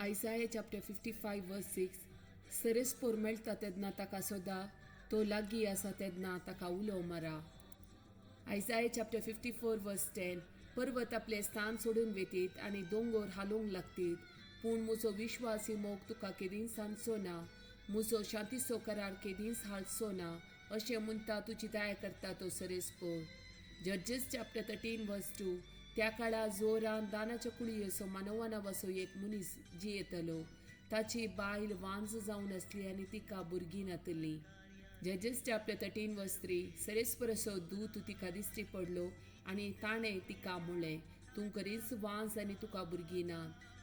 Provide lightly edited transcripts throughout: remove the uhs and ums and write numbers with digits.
Isaiah chapter 55 verse 6. सरेस्पोर मेळटा तेन्ना ताका सोदा, तो लागीं आसा तेन्ना ताका उलो मारा. Isaiah chapter 54 verse 10. पर्वत आपलें स्थान सोडून वेतीत आनी दोंगोर हालोवंक लागतीत, पूण म्हजो विश्वासी मोग तुका केदींच सांजचो ना, म्हजो शांतीचो करार केदींच हालचो ना, अशें म्हणटा तुजी दया करता तो सरेस्पोर. Judges chapter 13 verse 2. त्या काळार जोरान दानाच्या कुळयेचो मानवा नांवाचो एक मनीस जियेतलो. ताची बायल वांज जावन आसली आनी तिका भुरगीं नातली. Judges chapter 13 verse 3. सरेस्परसो दूत तिका दिश्टी पडलो आनी ताणें तिका म्हणलें, तूं खरीच वांज आनी तुका भुरगीं ना,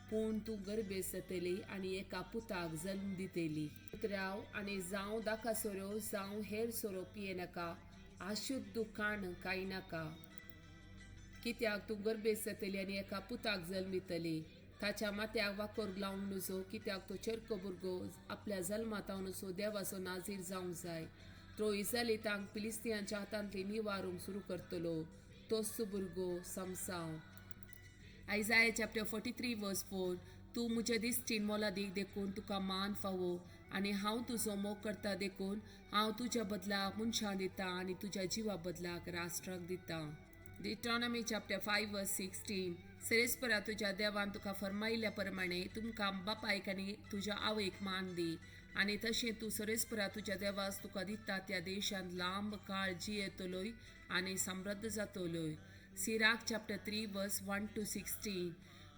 पूण तूं गर्भेस्त जातली आनी एका पुताक जल्म दितली. उतराव आनी जावं दाका सोरो जावं हेर सोरो पियेनाका, आशुद्ध खाण खायनाका, कित्याक तूं गर्भेस्त जातली आनी एका पुताक जल्म दितली. ताच्या माथ्याक वाकोर लावंक नजो, कित्याक तो चरको भुरगो आपल्या जल्मातावनसो देवाचो नाजीर जावंक जाय. तो इस्रायलितांक फिलिस्तियांच्या हातांतली निवारूंक सुरू करतलो. तोच भुरगो समसांव. Isaiah chapter 43 verse 4. तूं म्हज्या दिश्टीन मोलादीक देखून तुका मान फावो, आनी हांव तुजो मोग करता देखून हांव तुज्या बदलाक मनशां दितां आनी तुज्या जिवा बदलाक राष्ट्राक दितां. Deuteronomy chapter 5 verse 16. सरेस्परा तुज्या देवान तुका फरमायिल्ल्या प्रमाणे तुमकां बापायक आनी तुज्या आवयक मान दी, आनी तशें तूं सरेस्परा तुज्या देवास तुका दिता त्या देशांत लांब काळ जियेतलोय आनी समृद्ध जातलोय. Sirach chapter 3 verse 1 to 16.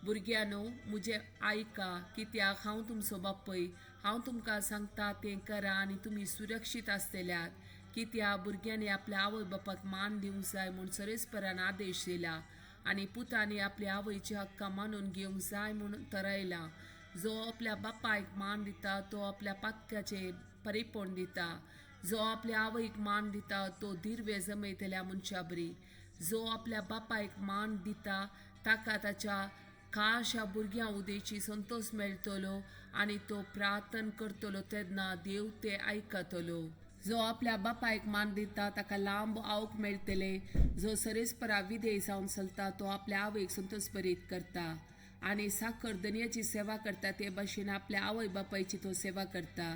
भुरग्यांनो म्हजें आयका, कित्याक हांव तुमचो बापूय. हांव तुमकां सांगता तें करा आनी तुमी सुरक्षीत आसतल्यात, कित्याक भुरग्यांनी आपल्या आवय बापाक मान दिवंक जाय म्हूण सरेस्परान आदेश दिला, आनी पुतांनी आपल्या आवयची हक्कां मानून घेवंक जाय म्हूण थरयलां. जो आपल्या बापायक मान दिता तो आपल्या पातकाचें परिपूर्ण दिता. जो आपल्या आवयक मान दिता तो दिर्वे जमयतल्या मनशा बरी. जो आपल्या बापायक मान दिता ताका ताच्या खाशा भुरग्यां उदेची संतोश मेळटलो, आनी तो प्रार्थना करतलो तेन्ना देव ते आयकतलो. जो आपल्या बापायक मान दिता ताका लांब आवक मेळटले. जो सरेस्परा विधेय जावन चलता तो आपल्या आवयक संतोषभरीत करता, आनी साखर दनयाची सेवा करता ते भाशेन आपल्या आवय बापायची तो सेवा करता.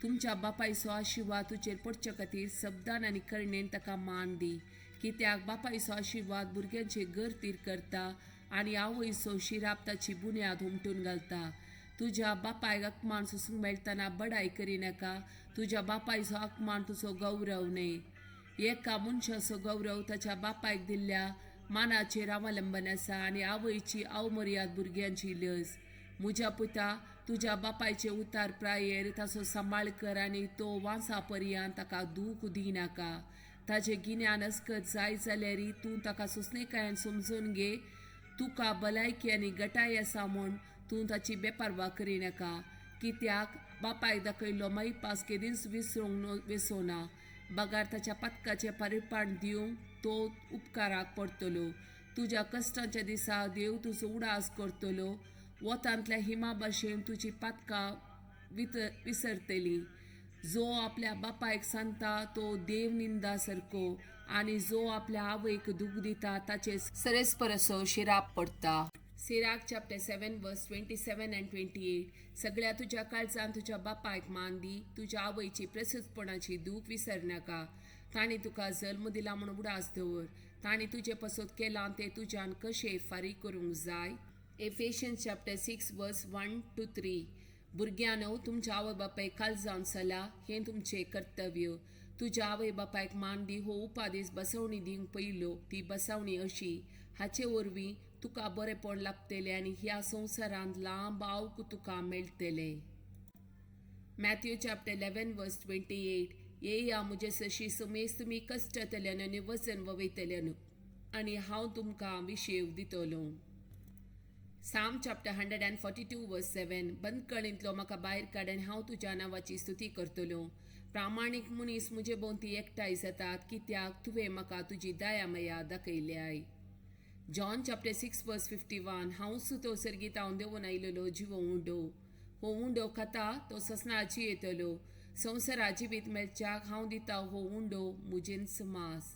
तुमच्या बापायचो आशिर्वाद तुजेर पडचे खातीर शब्दान आनी करणेन ताका मान दी, कित्याक बापायचो आशिर्वाद भुरग्यांचे घर तीर करता आनी आवयचो शिराप ताची बुन्याद हुमटून घालता. तुज्या बापायक अपमान सोसूंक मेळटना बडाय करिनाका, तुज्या बापायचो अपमान तुजो गौरव न्हय. एका मनशाचो गौरव ताच्या बापायक दिल्ल्या मानाचेर अवलंबन आसा, आनी आवयची अवमर्याद भुरग्यांची लज. म्हज्या पुता, तुज्या बापायचे उतार प्रायेर ताचो सांबाळ कर, आनी तो वांसा पर्यंत ताका दूख दिनाका. ताचें गिन्यान अस्कत जाय जाल्यार तूं ताका सोंसणीकायेन समजून घे. तुका भलायकी आनी गटाय आसा म्हूण तूं ताची बेपारवा करिनाका, कित्याक बापायक दाखयल्लो मायपास केदींच विसरूंक वेसोना, बगार ताच्या पातकाचें परिपाण दिवंक तो उपकाराक पडटलो. तुज्या कश्टांच्या दिसा देव तुजो उडास करतलो. वतांतल्या हिमा भाशेन तुजी पातकां विसरतली. जो आपल्या बापायक सांगता तो देव निंदा सारको, आनी जो आपल्या आवयक दूख दिता ताचे सरेस्परसो शिराप पडटा. Sirach chapter 7 verse 27 and 28. सगळ्या तुज्या काळजान तुज्या बापायक मान दी, तुज्या आवयची प्रसूतपणाची दूख विसरनाका. तांणी तुका जल्म दिला म्हूण उडास दवर. तांणी तुजे पसत केलां तें तुज्यान कशें फारीक करूंक जाय. Ephesians chapter 6 verse 1 to 3. भुरग्यांनो, तुमच्या आवय बापायक काळजान चला, हें तुमचें कर्तव्य. तुज्या आवय बापायक मान दी हो उपादेश बसवणी दिवंक पयलो. ती बसवणी अशी, हाचे वरवीं तुका बरेपण लाभतलें आनी ह्या संवसारांत लांब आवक तुका मेळटलें. Matthew chapter 11 verse 28. येया म्हजे सशी समेस्त तुमी कश्टतल्यान आनी वजन ववयतल्यान, आनी हांव तुमकां विशेव दितलो. Psalm chapter 142 verse 7. बंदखणींतलो म्हाका भायर काड आनी हांव तुज्या नांवाची स्तुती करतलो. प्रामाणीक मनीस म्हजे भोंवती एकठांय जातात, कित्याक तुवें म्हाका तुजी दया माया दाखयल्याय. John chapter 6 verse 51. हांव तो सर्गीत हांव देंवून आयलेलो जिवो उंडो. हो उंडो खाता तो ससना जियेतलो. संवसारा जिवीत मेळच्याक हांव दिता हो उंडो म्हजेंच मांस.